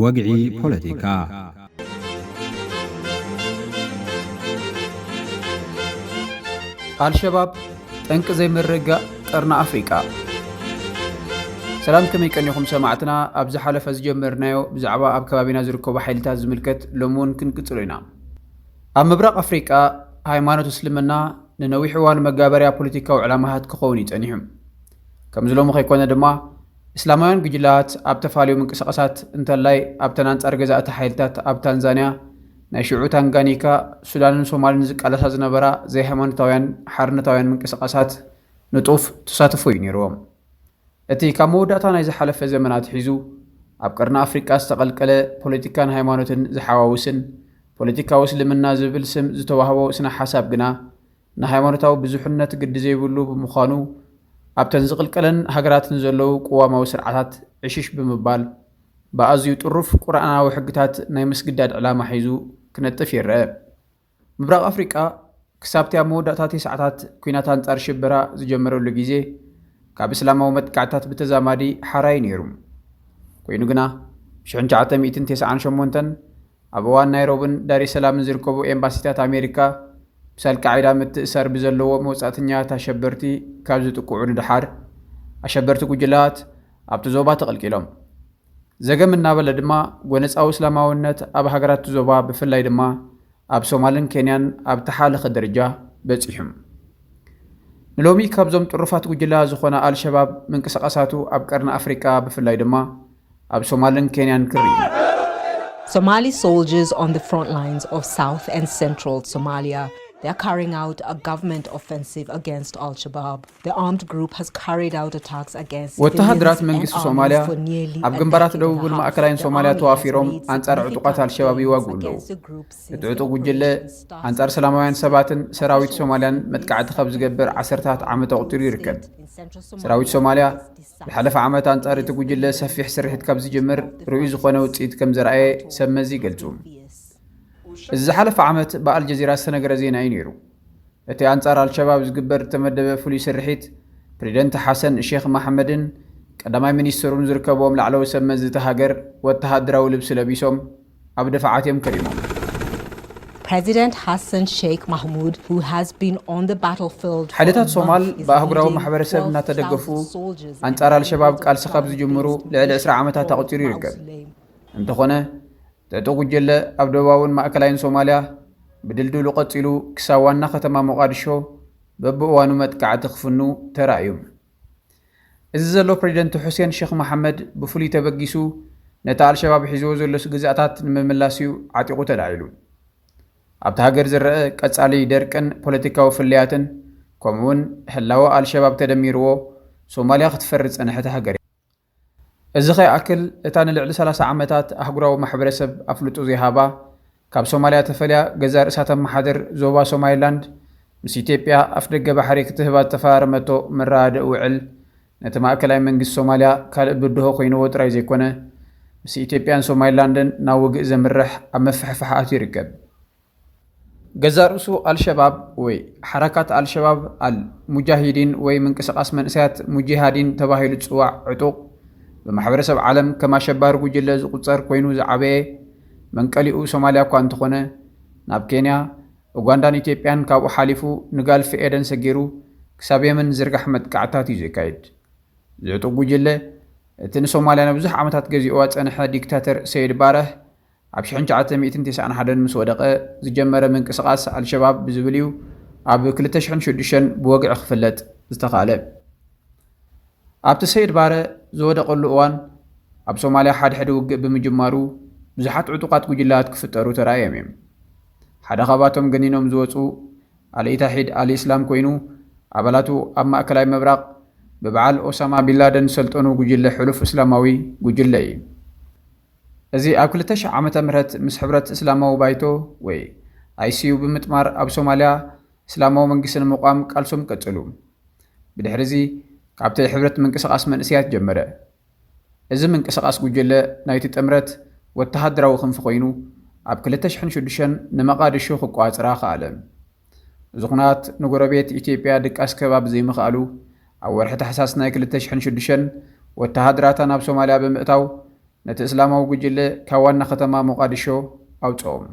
ወግዒ ፖለቲካ። ኣልሸባብ፣ ጠንቂ ዘይምርግጋእ ቀርኒ ኣፍሪቃ። ሰላም፣ ከመይ ቀኒኹም ሰማዕትና? ኣብ ዝሓለፈ ዝጀመርናዮ ብዛዕባ ኣብ ከባቢና ዝርከቡ ሓይልታት ዝምልከት ሎሚ እውን ክንቅጽሎ ኢና። ኣብ ምብራቕ ኣፍሪቃ፣ ሃይማኖት እስልምና ንነዊሕ እዋን መጋበርያ ፖለቲካዊ ዕላማታት ክኸውን እዩ ጸኒሑ። ከምዚ ሎሚ ከይኮነ ድማ፣ እስላማውያን ጉጅላት ኣብ ተፋልዮ ምንቅስቓሳት እንተላይ ኣብተን ኣንጻር ገዛእቲ ሓይልታት ኣብ ታንዛንያ፣ ናይ ሽዑ ታንጋኒካ፣ ሱዳንን ሶማልን ዝቃለሳ ዝነበራ ዘይሃይማኖታውያን ሓርነታውያን ምንቅስቓሳት ንጡፍ ተሳትፎ እዩ ነይርዎም። እቲ ካብ መወዳእታ ናይ ዝሓለፈ ዘመን ኣትሒዙ ኣብ ቀርኒ ኣፍሪቃ ዝተቐልቀለ ፖለቲካን ሃይማኖትን ዝሓዋውስን ፖለቲካዊ እስልምና ዝብል ስም ዝተዋህቦ ስነ ሓሳብ ግና ንሃይማኖታዊ ብዙሕነት ግዲ ዘይብሉ ብምዃኑ ኣብተን ዝቕልቀለን ሃገራትን ዘለዉ ቅዋማዊ ስርዓታት ዕሽሽ ብምባል ብኣዝዩ ጥሩፍ ቁርኣናዊ ሕግታት ናይ ምስግዳድ ዕላማ ሒዙ ክነጥፍ ይረአ። ምብራቕ ኣፍሪቃ ክሳብቲ ኣብ መወዳእታ ተስዓታት ኲናት ኣንጻር ሽበራ ዝጀመረሉ ግዜ ካብ እስላማዊ መጥቃዕትታት ብተዛማዲ ሓራይ ነይሩ። ኮይኑ ግና፣ ብ ሽሕን ትሽዓተ ሚእትን ተስዓን ሸሞንተን ኣብ እዋን ናይሮብን ዳሬሰላምን ዝርከቡ ኤምባሲታት ኣሜሪካ ምስ ኣልቃዒዳ ምትእሳር ብዘለዎ መውጻእተኛታት ኣሸበርቲ ካብ ዝጥቅዑ ንደሓር፣ ኣሸበርቲ ጉጅላት ኣብቲ ዞባ ተቐልቂሎም። ዘገም እናበለ ድማ፣ ጎነጻዊ እስላማውነት ኣብ ሃገራት ዞባ፣ ብፍላይ ድማ ኣብ ሶማልን ኬንያን ኣብ ተሓለኸ ደረጃ በጺሑ። ንሎሚ ካብዞም ጥሩፋት ጉጅላ ዝኾነ ኣልሸባብ ምንቅስቓሳቱ ኣብ ቀርኒ ኣፍሪቃ፣ ብፍላይ ድማ ኣብ ሶማልን ኬንያን ክርኢ። Somali soldiers on the front lines of south and central Somalia. They are carrying out a government offensive against Al Shabaab. The armed group has carried out attacks against ወተሃደራት civilians and መንግስቲ armies ሶማልያ for nearly ኣብ a ግንባራት decade ደቡብ and a ብልማ half. ኣከላይን The ሶማልያ army has ተዋፊሮም made ኣንጻር significant ዕጡቓት ኣልሸባብ gains ይዋግኡ ኣለዉ። against the group እቲ since the ዕጡቕ ጉጅለ operation started. ኣንጻር ሰላማውያን ሰባትን ሰራዊት Officials ሶማልያን say መጥቃዕቲ ካብ ዝገብር ዓሰርታት ዓመት ኣቑጺሩ ይርከብ። in central Somalia ሰራዊት ሶማልያ has decided ዝሓለፈ ዓመት ኣንጻር እቲ ጉጅለ ሰፊሕ ስርሒት ካብ ዝጅምር ርኡይ ዝኾነ ውጽኢት ከም ዘርኣየ ሰብ መዚ ይገልጹ። እዚ ዝሓለፈ ዓመት ብኣልጀዚራ ዝተነገረ ዜና እዩ ነይሩ። እቲ ኣንጻር ኣልሸባብ ዝግበር እተመደበ ፍሉይ ስርሒት፣ ፕሬዚደንት ሓሰን ሼኽ መሓመድን ቀዳማይ ሚኒስትሩን ዝርከብዎም ላዕለዎት ሰብ መዚ እታ ሃገር ወተሃደራዊ ልብሲ ለቢሶም ኣብ ደፋዓት እዮም ከሪሞም። President Hassan Sheikh Mahmoud, who has been on the battlefield for a ሓይልታት ሶማል month, is ብኣህጉራዊ leading ማሕበረሰብ twelve እናተደገፉ thousand soldiers ኣንጻር and ኣልሸባብ hundreds of ቃልሲ ካብ Shabaab ዝጅምሩ based in ልዕሊ ዕስራ Khartoum ዓመታት fall ኣቑጺሩ ይርከብ። without blame. እንተኾነ፣ እቲ ዕጡቕ ጉጅለ ኣብ ደቡባውን ማእከላይን ሶማልያ ብድልድሉ ቀጺሉ ክሳብ ዋና ከተማ ሞቓዲሾ በብእዋኑ መጥቃዕቲ ክፍኑ ተራእዩ። እዚ ዘሎ ፕሬዚደንት ሑሴን ሼኽ መሓመድ ብፍሉይ ተበጊሱ ነቲ ኣልሸባብ ሒዝዎ ዘሎ ግዝኣታት ንምምላስ እዩ ዓጢቑ ተላዒሉ። ኣብቲ ሃገር ዝረአ ቀጻሊ ደርቅን ፖለቲካዊ ፍልያትን፣ ከምኡ'ውን ህላወ ኣልሸባብ ተደሚርዎ፣ ሶማልያ ክትፈሪ ዝጸንሐት ሃገር እያ። እዚ ከይኣክል፣ እታ ንልዕሊ ሰላሳ ዓመታት ኣህጉራዊ ማሕበረሰብ ኣፍልጦ ዘይሃባ፣ ካብ ሶማልያ ተፈልያ ገዛ ርእሳ ተመሓድር ዞባ ሶማሊላንድ፣ ምስ ኢትዮጵያ ኣፍደገ ባሕሪ ክትህባ ዝተፈራረመቶ መረዳድኢ ውዕል፣ ነቲ ማእከላይ መንግስቲ ሶማልያ ካልእ ብድሆ ኮይንዎ ጥራይ ዘይኮነ፣ ምስ ኢትዮጵያን ሶማሊላንድን ናብ ውግእ ዘምርሕ ኣብ ምፍሕፋሕ ኣትዩ ይርከብ። ገዛ ርእሱ ኣልሸባብ ወይ ሓራካት ኣልሸባብ ኣል ሙጃሂዲን ወይ ምንቅስቓስ መንእሰያት ሙጂሃዲን ተባሂሉ ዝጽዋዕ ዕጡቕ፣ ብማሕበረሰብ ዓለም ከም ኣሸባሪ ጉጅለ ዝቑጸር ኮይኑ ዝዓበየ መንቀሊኡ ሶማልያ እኳ እንተኾነ፣ ናብ ኬንያ፣ ኡጋንዳን ኢትዮጵያን፣ ካብኡ ሓሊፉ ንጋልፊ ኤደን ሰጊሩ ክሳብ የመን ዝርጋሕ መጥቃዕትታት እዩ ዘካይድ። እዚ ዕጡቕ ጉጅለ፣ እቲ ንሶማልያ ንብዙሕ ዓመታት ገዚእዋ ዝጸንሐ ዲክታተር ሰይድ ባረህ ኣብ ሽሕን ትሽዓተ ሚእትን ተስዓን ሓደን ምስ ወደቐ ዝጀመረ ምንቅስቓስ ኣልሸባብ ብዝብል እዩ ኣብ ክልተ ሽሕን ሽዱሽተን ብወግዒ ክፍለጥ ዝተኻእለ። ኣብቲ ሰይድ ባረ ዝወደቐሉ እዋን፣ ኣብ ሶማልያ ሓድሕድ ውግእ ብምጅማሩ፣ ብዙሓት ዕጡቓት ጉጅላት ክፍጠሩ ተራእዮም እዮም። ሓደ ካብኣቶም ገኒኖም ዝወጹ ኣልኢታሒድ ኣልኢስላም ኮይኑ፣ ኣባላቱ ኣብ ማእከላይ ምብራቕ ብበዓል ኦሳማ ቢንላደን ዝሰልጠኑ ጉጅለ ሕሉፍ እስላማዊ ጉጅለ እዩ። እዚ ኣብ ክልተ ሽሕ ዓመተ ምህረት ምስ ሕብረት እስላማዊ ባይቶ ወይ ኣይሲዩ ብምጥማር ኣብ ሶማልያ እስላማዊ መንግስቲ ንምቋም ቃልሶም ቀጽሉ። ብድሕሪ እዚ ካብቲ ሕብረት ምንቅስቓስ መንእሰያት ጀመረ። እዚ ምንቅስቓስ ጉጅለ ናይቲ ጥምረት ወተሃደራዊ ክንፊ ኮይኑ ኣብ ክልተ ሽሕን ሽዱሽተን ንመቓድሾ ክቋጽራ ከኣለ። እዚ ኩናት ንጎረቤት ኢትዮጵያ ድቃስ ክህባ ብዘይምኽኣሉ ኣብ ወርሒ ታሕሳስ ናይ ክልተ ሽሕን ሽዱሽተን ወተሃደራታ ናብ ሶማልያ ብምእታው ነቲ እስላማዊ ጉጅለ ካብ ዋና ከተማ ሞቓዲሾ ኣውጽኦም።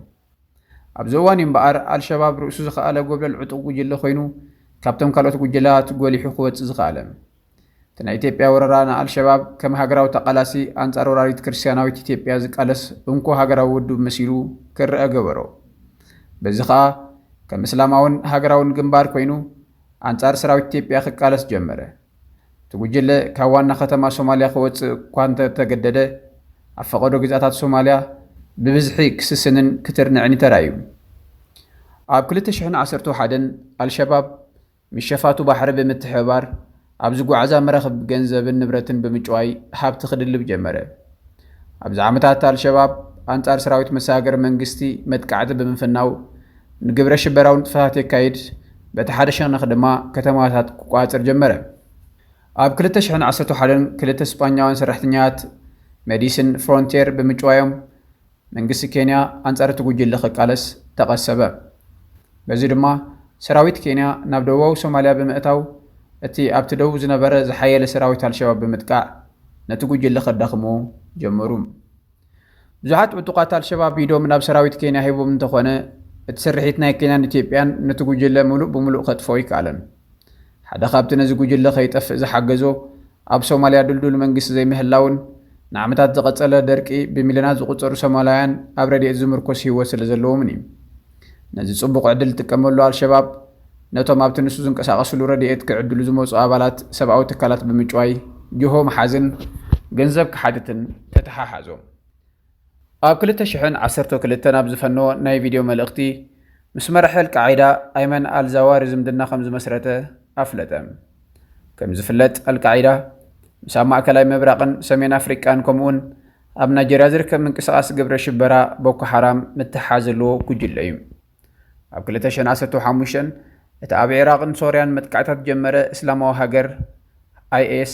ኣብዚ እዋን እዩ እምበኣር ኣልሸባብ ርእሱ ዝኸኣለ ጎብለል ዕጡቕ ጉጅለ ኮይኑ፣ ካብቶም ካልኦት ጉጅላት ጎሊሑ ክወጽእ ዝኸኣለ። እቲ ናይ ኢትዮጵያ ወረራ ንኣልሸባብ ከም ሃገራዊ ተቓላሲ ኣንጻር ወራሪት ክርስትያናዊት ኢትዮጵያ ዝቃለስ እንኮ ሃገራዊ ውድብ መሲሉ ክረአ ገበሮ። በዚ ኸኣ ከም እስላማውን ሃገራውን ግንባር ኮይኑ ኣንጻር ሰራዊት ኢትዮጵያ ክቃለስ ጀመረ። እቲ ጉጅለ ካብ ዋና ከተማ ሶማልያ ክወጽእ እኳ እንተተገደደ፣ ኣብ ፈቐዶ ግዝኣታት ሶማልያ ብብዝሒ ክስስንን ክትርንዕን እዩ ተራእዩ። ኣብ ክልተ ሽሕን ዓሰርተ ሓደን ኣልሸባብ ምስ ሸፋቱ ባሕሪ ብምትሕብባር ኣብ ዝጓዓዛ መራኽብ ገንዘብን ንብረትን ብምጭዋይ ሃብቲ ክድልብ ጀመረ። ኣብዚ ዓመታት ኣልሸባብ ኣንጻር ሰራዊት መሰጋገሪ መንግስቲ መጥቃዕቲ ብምፍናው ንግብረ ሽበራዊ ንጥፈታት የካይድ፣ በቲ ሓደ ሸነኽ ድማ ከተማታት ክቋጽር ጀመረ። ኣብ ክልተ ሽሕን ዓሰርተ ሓደን ክልተ ስጳኛውያን ሰራሕተኛታት ሜዲሲን ፍሮንቲየር ብምጭዋዮም መንግስቲ ኬንያ ኣንጻር እቲ ጉጅለ ክቃለስ ተቐሰበ። በዚ ድማ ሰራዊት ኬንያ ናብ ደቡባዊ ሶማልያ ብምእታው እቲ ኣብቲ ደቡብ ዝነበረ ዝሓየለ ሰራዊት ኣልሸባብ ብምጥቃዕ ነቲ ጉጅለ ከዳኽሞ ጀመሩ። ብዙሓት ዕጡቓት ኣልሸባብ ኢዶም ናብ ሰራዊት ኬንያ ሂቦም እንተኾነ እቲ ስርሒት ናይ ኬንያን ኢትዮጵያን ነቲ ጉጅለ ምሉእ ብምሉእ ከጥፍኦ ኣይከኣለን። ሓደ ካብቲ ነዚ ጉጅለ ከይጠፍእ ዝሓገዞ ኣብ ሶማልያ ድልዱል መንግስቲ ዘይምህላውን ንዓመታት ዝቐጸለ ደርቂ ብሚልዮናት ዝቑጸሩ ሶማላውያን ኣብ ረድኤት ዝምርኮስ ህይወት ስለ ዘለዎምን እዩ። ነዚ ጽቡቕ ዕድል ዝጥቀመሉ ኣልሸባብ ነቶም ኣብቲ ንሱ ዝንቀሳቐስሉ ረድኤት ክዕድሉ ዝመጹ ኣባላት ሰብኣዊ ትካላት ብምጭዋይ ጅሆ ምሓዝን ገንዘብ ክሓትትን ተተሓሓዞ። ኣብ ክልተ ሽሕን ዓሰርተ ክልተን ኣብ ዝፈነወ ናይ ቪድዮ መልእኽቲ ምስ መራሒ ኣልቃዒዳ ኣይመን ኣልዛዋሪ ዝምድና ከም ዝመስረተ ኣፍለጠ። ከም ዝፍለጥ ኣልቃዒዳ ምስ ኣብ ማእከላይ ምብራቕን ሰሜን ኣፍሪቃን ከምኡውን ኣብ ናይጀርያ ዝርከብ ምንቅስቓስ ግብረ ሽበራ ቦኮ ሓራም ምትሕሓዝ ዘለዎ ጉጅለ እዩ። ኣብ ክልተ ሽሕን ዓሰርተ ሓሙሽተን እቲ ኣብ ዒራቕን ሶርያን መጥቃዕታት ጀመረ እስላማዊ ሃገር ኣይኤስ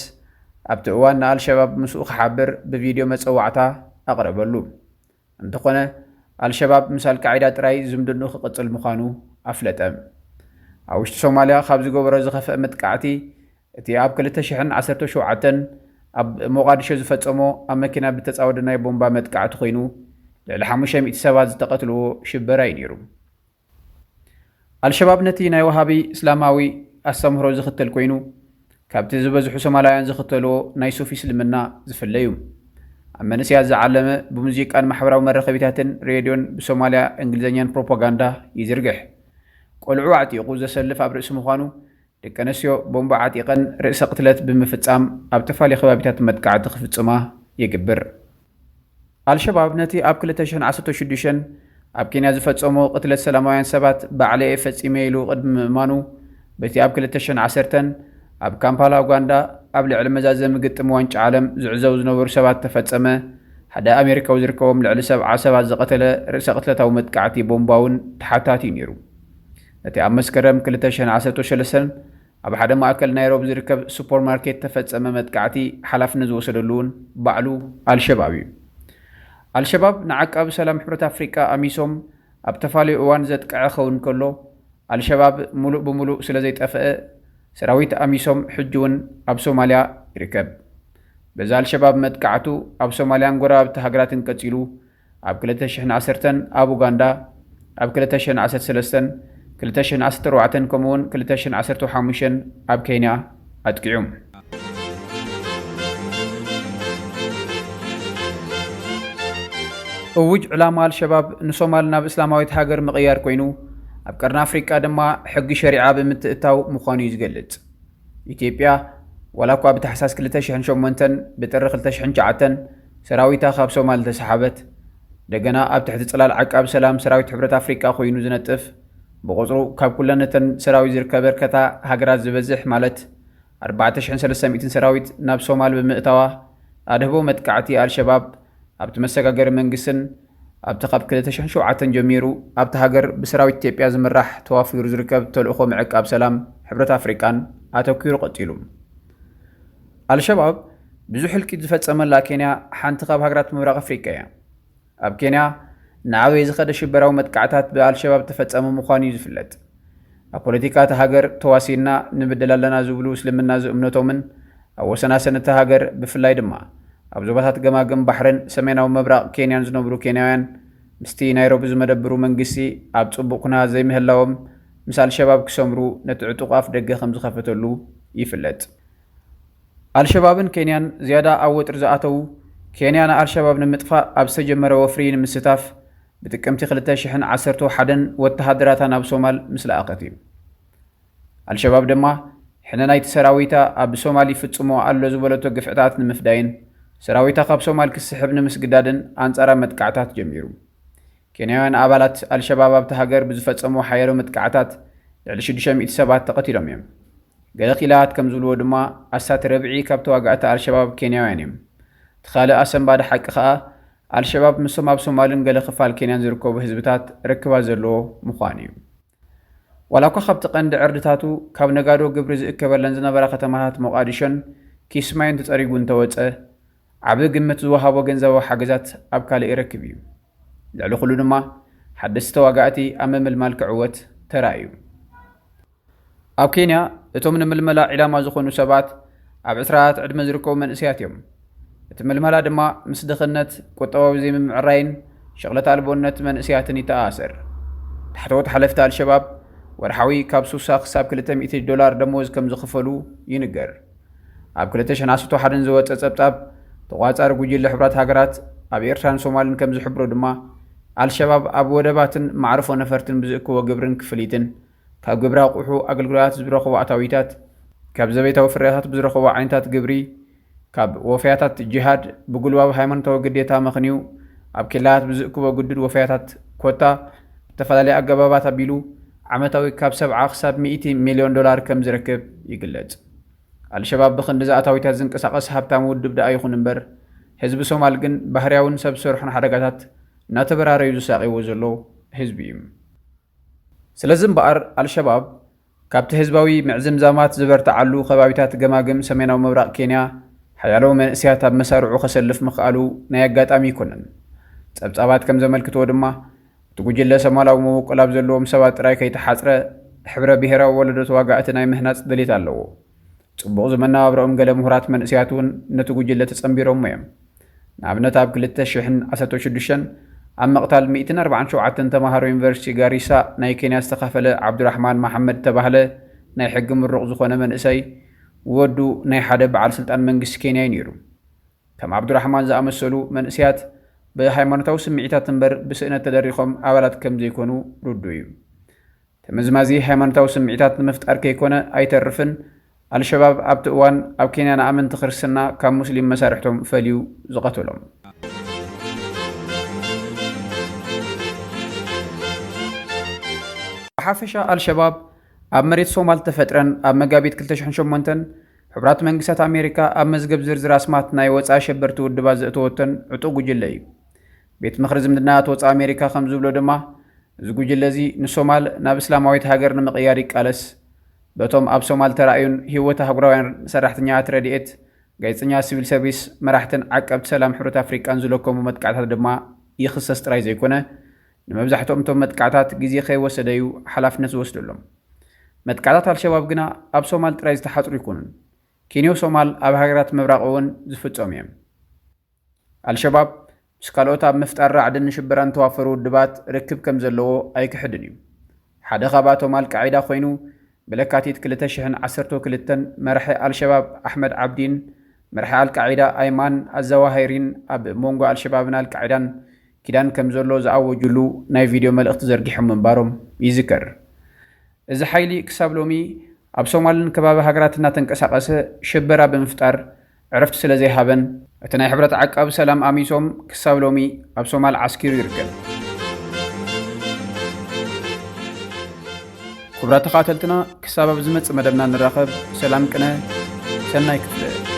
ኣብቲ እዋን ንኣልሸባብ ምስኡ ክሓብር ብቪድዮ መጸዋዕታ ኣቕረበሉ። እንተኾነ ኣልሸባብ ምስ ኣልቃዒዳ ጥራይ ዝምድንኡ ክቕጽል ምዃኑ ኣፍለጠ። ኣብ ውሽጢ ሶማልያ ካብ ዝገበሮ ዝኸፍአ መጥቃዕቲ እቲ ኣብ ክልተ ሽሕን ዓሰርተ ሸውዓተን ኣብ ሞቓዲሾ ዝፈጸሞ ኣብ መኪና ብተጻወደ ናይ ቦምባ መጥቃዕቲ ኮይኑ ልዕሊ ሓሙሽተ ሚእቲ ሰባት ዝተቐትልዎ ሽበራ እዩ ነይሩ። ኣልሸባብ ነቲ ናይ ወሃቢ እስላማዊ ኣስተምህሮ ዝኽተል ኮይኑ ካብቲ ዝበዝሑ ሶማላውያን ዝኽተልዎ ናይ ሱፊ እስልምና ዝፍለ እዩ። ኣብ መንእሰያት ዝዓለመ ብሙዚቃን ማሕበራዊ መራኸቢታትን ሬድዮን ብሶማልያ እንግሊዝኛን ፕሮፓጋንዳ ይዝርግሕ። ቆልዑ ኣዕጢቑ ዘሰልፍ ኣብ ርእሲ ምዃኑ ደቂ ኣንስትዮ ቦምባ ዓጢቐን ርእሰ ቅትለት ብምፍጻም ኣብ ተፋልዮ ከባቢታት መጥቃዕቲ ክፍጽማ ይግብር። ኣልሸባብ ነቲ ኣብ ክልተ ሽሕን ዓሰርተ ሽዱሽተን ኣብ ኬንያ ዝፈጸሞ ቅትለት ሰላማውያን ሰባት ባዕለየ ፈጺመ ኢሉ ቅድሚ ምእማኑ በቲ ኣብ ክልተ ሽሕን ዓሰርተን ኣብ ካምፓላ ኡጋንዳ ኣብ ልዕሊ መዛዘሚ ግጥም ዋንጫ ዓለም ዝዕዘቡ ዝነበሩ ሰባት ተፈጸመ ሓደ ኣሜሪካዊ ዝርከቦም ልዕሊ ሰብዓ ሰባት ዝቐተለ ርእሰ ቅትለታዊ መጥቃዕቲ ቦምባ እውን ተሓታቲ እዩ ነይሩ። ነቲ ኣብ መስከረም ክልተ ሽሕን ዓሰርተ ሰለስተን ኣብ ሓደ ማእከል ናይሮቢ ዝርከብ ሱፐርማርኬት ተፈጸመ መጥቃዕቲ ሓላፍነት ዝወሰደሉ እውን ባዕሉ ኣልሸባብ እዩ። ኣልሸባብ ንዓቃቢ ሰላም ሕብረት ኣፍሪቃ ኣሚሶም ኣብ ተፋለዩ እዋን ዘጥቅዐ ክኸውን ከሎ ኣልሸባብ ሙሉእ ብሙሉእ ስለ ዘይጠፍአ ሰራዊት ኣሚሶም ሕጂ እውን ኣብ ሶማልያ ይርከብ። በዚ ኣልሸባብ መጥቃዕቱ ኣብ ሶማልያን ጎረባብቲ ሃገራትን ቀጺሉ ኣብ ክልተ ሽሕን ዓሰርተን ኣብ ኡጋንዳ፣ ኣብ ክልተ ሽሕን ዓሰርተ ሰለስተን፣ ክልተ ሽሕን ዓሰርተ ኣርባዕተን ከምኡውን ክልተ ሽሕን ዓሰርተ ሓሙሽተን ኣብ ኬንያ ኣጥቂዑ። እውጅ ዕላማ ኣልሸባብ ንሶማል ናብ እስላማዊት ሃገር ምቕያር ኮይኑ ኣብ ቀርኒ ኣፍሪቃ ድማ ሕጊ ሸሪዓ ብምትእታው ምዃኑ እዩ ዝገልጽ። ኢትዮጵያ ዋላ እኳ ብታሕሳስ ክልተ ሽሕን ሸሞንተን ብጥሪ ክልተ ሽሕን ትሽዓተን ሰራዊታ ካብ ሶማል እንተሰሓበት ደገና ኣብ ትሕቲ ጽላል ዓቃብ ሰላም ሰራዊት ሕብረት ኣፍሪቃ ኮይኑ ዝነጥፍ ብቁጽሩ ካብ ኩለን እተን ሰራዊት ዝርከበርከታ ሃገራት ዝበዝሕ ማለት ኣርባዕተ ሽሕን ሰለስተ ሚእትን ሰራዊት ናብ ሶማል ብምእታዋ ኣድህቦ መጥቃዕቲ ኣልሸባብ ኣብቲ መሰጋገሪ መንግስትን ኣብቲ ካብ ክልተ ሽሕን ሸውዓተን ጀሚሩ ኣብቲ ሃገር ብሰራዊት ኢትዮጵያ ዝምራሕ ተዋፊሩ ዝርከብ ተልእኾ ምዕቃብ ሰላም ሕብረት ኣፍሪቃን ኣተኲሩ ቀጺሉ። ኣልሸባብ ብዙሕ ህልቂት ዝፈጸመላ ኬንያ ሓንቲ ካብ ሃገራት ምብራቕ ኣፍሪቃ እያ። ኣብ ኬንያ እናዓበየ ዝኸደ ሽበራዊ መጥቃዕታት ብኣልሸባብ ተፈጸመ ምዃኑ እዩ ዝፍለጥ። ኣብ ፖለቲካ እታ ሃገር ተዋሲንና ንብደል ኣለና ዝብሉ እስልምና ዝእምነቶምን ኣብ ወሰናሰን እታ ሃገር ብፍላይ ድማ ኣብ ዞባታት ገማግም ባሕርን ሰሜናዊ ምብራቕ ኬንያን ዝነብሩ ኬንያውያን ምስቲ ናይሮቢ ዝመደብሩ መንግስቲ ኣብ ጽቡቕ ኩነታት ዘይምህላዎም ምስ ኣልሸባብ ክሰምሩ ነቲ ዕጡቕ ኣፍ ደገ ከም ዝኸፈተሉ ይፍለጥ። ኣልሸባብን ኬንያን ዝያዳ ኣብ ወጥሪ ዝኣተዉ፣ ኬንያ ንኣልሸባብ ንምጥፋእ ኣብ ዝተጀመረ ወፍሪ ንምስታፍ ብጥቅምቲ ክልተ ሽሕን ዓሰርተ ሓደን ወተሃደራታ ናብ ሶማል ምስ ለኣኸት እዩ። ኣልሸባብ ድማ ሕነ ናይቲ ሰራዊታ ኣብ ሶማል ይፍጽሞ ኣሎ ዝበለቶ ግፍዕታት ንምፍዳይን ሰራዊታ ካብ ሶማል ክስሕብ ንምስግዳድን ኣንጻራ መጥቃዕታት ጀሚሩ። ኬንያውያን ኣባላት ኣልሸባብ ኣብቲ ሃገር ብዝፈጸሞ ሓያሎ መጥቃዕታት ልዕሊ ሽዱሽተ ሚእቲ ሰባት ተቐቲሎም እዮም። ገለ ክኢላት ከም ዝብልዎ ድማ ኣስታት ረብዒ ካብ ተዋጋእቲ ኣልሸባብ ኬንያውያን እዮም። እቲ ካልእ ኣሰንባዲ ሓቂ ከኣ ኣልሸባብ ምስቶም ኣብ ሶማልን ገለ ክፋል ኬንያን ዝርከቡ ህዝብታት ርክባት ዘለዎ ምዃኑ እዩ። ዋላ እኳ ካብቲ ቀንዲ ዕርድታቱ ካብ ነጋዶ ግብሪ ዝእከበለን ዝነበራ ከተማታት ሞቓዲሾን ኪስማዮን ተጸሪጉ እንተወጸ፣ ዓቢ ግምት ዝወሃቦ ገንዘባዊ ሓገዛት ኣብ ካልእ ይረክብ እዩ። ልዕሊ ኩሉ ድማ ሓደስቲ ተዋጋእቲ ኣብ ምምልማል ክዕወት ተራእዩ። ኣብ ኬንያ እቶም ንምልመላ ዒላማ ዝኾኑ ሰባት ኣብ ዕስራታት ዕድመ ዝርከቡ መንእሰያት እዮም። እቲ ምልመላ ድማ ምስ ድኽነት፣ ቁጠባዊ ዘይምምዕራይን ሸቕለት ኣልቦነት መንእሰያትን ይተኣሳሰር። ታሕተዎት ሓለፍቲ ኣልሸባብ ወርሓዊ ካብ ሱሳ ክሳብ ክልተ ሚእቲ ዶላር ደሞዝ ከም ዝኽፈሉ ይንገር። ኣብ ክልተ ሽሕን ዓሰርተ ሓደን ዝወጸ ጸብጻብ ተቋጻሪ ጉጅለ ሕቡራት ሃገራት ኣብ ኤርትራን ሶማልን ከም ዝሕብሮ ድማ ኣልሸባብ ኣብ ወደባትን መዕርፎ ነፈርትን ብዝእክቦ ግብርን ክፍሊትን ካብ ግብሪ ኣቑሑ ኣገልግሎታት ዝረኽቦ ኣታዊታት፣ ካብ ዘቤታዊ ፍርያታት ብዝረኽቦ ዓይነታት ግብሪ፣ ካብ ወፈያታት ጅሃድ ብጉልባብ ሃይማኖታዊ ግዴታ መኽንዩ ኣብ ኬላታት ብዝእክቦ ግዱድ ወፈያታት ኮታ ብተፈላለየ ኣገባባት ኣቢሉ ዓመታዊ ካብ ሰብዓ ክሳብ ሚእቲ ሚልዮን ዶላር ከም ዝረክብ ይግለጽ። ኣልሸባብ ብኽንዲ ዝኣታዊታት ዝንቀሳቐስ ሃብታም ውድብ ደኣ ይኹን እምበር ህዝቢ ሶማል ግን ባህርያውን ሰብ ዝሰርሖን ሓደጋታት እናተበራረዩ ዝሳቐይዎ ዘለዉ ህዝቢ እዩ። ስለዚ እምበኣር ኣልሸባብ ካብቲ ህዝባዊ ምዕዝምዛማት ዝበርትዓሉ ከባቢታት ገማግም ሰሜናዊ ምብራቕ ኬንያ ሓያሎ መንእሰያት ኣብ መሳርዑ ከሰልፍ ምኽኣሉ ናይ ኣጋጣሚ ኣይኮነን። ጸብጻባት ከም ዘመልክትዎ ድማ እቲ ጉጅለ ሶማላዊ መበቆል ኣብ ዘለዎም ሰባት ጥራይ ከይተሓጽረ ሕብረ ብሄራዊ ወለዶ ተዋጋእቲ ናይ ምህናጽ ድሌት ኣለዎ። ጽቡቕ ዝመነባብረኦም ገለ ምሁራት መንእሰያት እውን ነቲ ጉጅለ ተጸንቢሮሞ እዮም። ንኣብነት ኣብ ክልተ ሽሕን ዓሰርተ ሽዱሽተን ኣብ ምቕታል ሚእትን ኣርባዓን ሸውዓተን ተማሃሮ ዩኒቨርሲቲ ጋሪሳ ናይ ኬንያ ዝተኻፈለ ዓብዱራሕማን መሓመድ ተባህለ ናይ ሕጊ ምሩቕ ዝኾነ መንእሰይ ወዱ ናይ ሓደ በዓል ስልጣን መንግስቲ ኬንያ እዩ ነይሩ። ከም ዓብዱራሕማን ዝኣመሰሉ መንእሰያት ብሃይማኖታዊ ስምዒታት እምበር ብስእነት ተደሪኾም ኣባላት ከም ዘይኮኑ ርዱእ እዩ። ተመዝማዚ ሃይማኖታዊ ስምዒታት ንምፍጣር ከይኮነ ኣይተርፍን ኣልሸባብ ኣብቲ እዋን ኣብ ኬንያ ንኣመንቲ ክርስትና ካብ ሙስሊም መሳርሕቶም ፈልዩ ዝቐተሎም። ብሓፈሻ ኣልሸባብ ኣብ መሬት ሶማል ተፈጥረን ኣብ መጋቢት ክልተ ሽሕን ሸሞንተን ሕቡራት መንግስታት ኣሜሪካ ኣብ መዝገብ ዝርዝር ኣስማት ናይ ወፃኢ ኣሸበርቲ ውድባት ዘእተወተን ዕጡቕ ጉጅለ እዩ። ቤት ምኽሪ ዝምድናታት ወፃኢ ኣሜሪካ ከም ዝብሎ ድማ እዚ ጉጅለ እዚ ንሶማል ናብ እስላማዊት ሃገር ንምቕያር ይቃለስ። በቶም ኣብ ሶማል ተራእዩን ህይወት ኣህጉራውያን ሰራሕተኛታት ረድኤት፣ ጋዜጠኛ፣ ሲቪል ሰርቪስ፣ መራሕትን ዓቀብቲ ሰላም ሕብረት ኣፍሪቃን ዝለከሙ መጥቃዕታት ድማ ይኽሰስ ጥራይ ዘይኮነ ንመብዛሕትኦም እቶም መጥቃዕታት ግዜ ከይወሰደ እዩ ሓላፍነት ዝወስደሎም። መጥቃዕታት ኣልሸባብ ግና ኣብ ሶማል ጥራይ ዝተሓጽሩ ኣይኮኑን። ኬንዮ ሶማል ኣብ ሃገራት ምብራቕ እውን ዝፍጸሙ እዮም። ኣልሸባብ ምስ ካልኦት ኣብ ምፍጣር ራዕድን ሽበራን ተዋፈሩ ውድባት ርክብ ከም ዘለዎ ኣይክሕድን እዩ። ሓደ ካብኣቶም ኣልቃዒዳ ኮይኑ ብለካቲት ክልተ ሽሕን ዓሰርተ ክልተን መራሒ ኣልሸባብ ኣሕመድ ዓብዲን መራሒ ኣልቃዒዳ ኣይማን ኣዛዋሃይሪን ኣብ መንጎ ኣልሸባብን ኣልቃዒዳን ኪዳን ከም ዘሎ ዝኣወጁሉ ናይ ቪድዮ መልእኽቲ ዘርጊሖም ምንባሮም ይዝከር። እዚ ሓይሊ ክሳብ ሎሚ ኣብ ሶማልን ከባቢ ሃገራት እናተንቀሳቐሰ ሽበራ ብምፍጣር ዕረፍቲ ስለ ዘይሃበን እቲ ናይ ሕብረት ዓቃቢ ሰላም ኣሚሶም ክሳብ ሎሚ ኣብ ሶማል ዓስኪሩ ይርከብ። ክቡራት ተኸታተልትና ክሳብ ኣብ ዝመጽእ መደብና ንራኸብ። ሰላም ቅነ፣ ሰናይ ክፍለ።